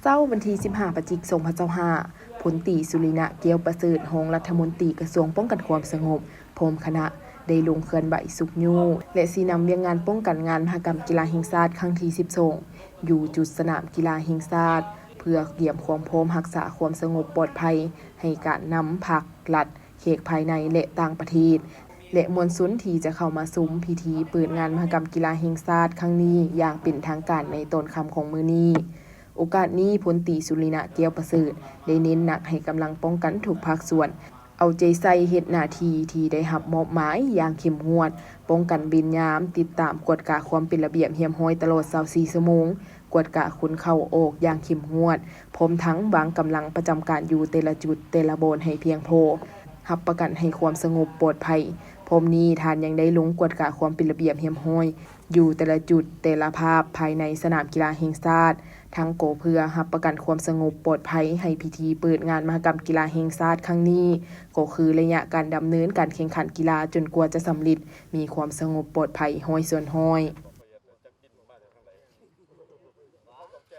ເຊົ້າວັນທີສິບຫ້າ ພະຈິກ ສອງພັນຊາວຫ້າ ພົນຕີ ສຸລິນະ ແກ້ວປະເສີດ ຮອງລັດຖະມົນຕີກະຊວງປ້ອງກັນຄວາມສະຫງົບ ພ້ອມຄະນະ ໄດ້ລົງເຄື່ອນໄຫວຊຸກຍູ້ ແລະ ຊີ້ນຳວຽກງານປ້ອງກັນງານມະຫະກຳກິລາແຫ່ງຊາດຄັ້ງທີສິບສອງ ຢູ່ຈຸດສະໜາມກິລາແຫ່ງຊາດ ເພື່ອກຽມຄວາມພ້ອມຮັກສາຄວາມສະຫງົບປອດໄພໃຫ້ການນຳພັກ, ລັດ, ແຂກພາຍໃນ ແລະ ຕ່າງປະເທດ ແລະ ມວນຊົນທີ່ຈະເຂົ້າມາຊົມພິທີເປີດງານມະຫະກຳກິລາແຫ່ງຊາດຄັ້ງນີ້ຢ່າງເປັນທາງການໃນຕອນຄ່ຳຂອງມື້ນີ້. ໂອກາດນີ້ ພົນຕີ ສຸລິນະ ແກ້ວປະເສີດ ໄດ້ເນັ້ນໜັກໃຫ້ກຳລັງປ້ອງກັນທຸກພາກສ່ວນ ເອົາໃຈໃສ່ເຮັດໜ້າທີ່ທີ່ໄດ້ຮັບມອບໝາຍຢ່າງເຂັ້ມງວດ, ປ້ອງກັນເວນຍາມ, ຕິດຕາມກວດກາຄວາມເປັນລະບຽບຮຽບຮ້ອຍຕະຫຼອດຊາວສີ່ຊົ່ວໂມງ, ກວດກາຄົນເຂົ້າອອກຢ່າງເຂັ້ມງວດ, ພ້ອມທັງວາງກຳລັງປະຈຳການຢູ່ແຕ່ລະຈຸດແຕ່ລະບ່ອນໃຫ້ພຽງພໍ, ຮັບປະກັນໃຫ້ຄວາມສະຫງົບປອດໄພ. ພ້ອມນີ້ທ່ານຍັງໄດ້ລົງກວດກາຄວາມເປັນລະບຽບຮຽບຮ້ອຍ ຢູ່ແຕ່ລະຈຸດແຕ່ລະພາບພາຍໃນສະໜາມກິລາແຫ່ງຊາດ, ທັງກໍເພື່ອຮັບປະກັນຄວາມສະຫງົບປອດໄພໃຫ້ພິທີເປີດງານມະຫະກຳກິລາແຫ່ງຊາດຄັ້ງນີ້, ກໍຄືໄລຍະການດຳເນີນການແຂ່ງຂັນກິລາຈົນກວ່າຈະສຳເລັດ, ມີຄວາມສະຫງົບປອດໄພຮ້ອຍສ່ວນຮ້ອຍ.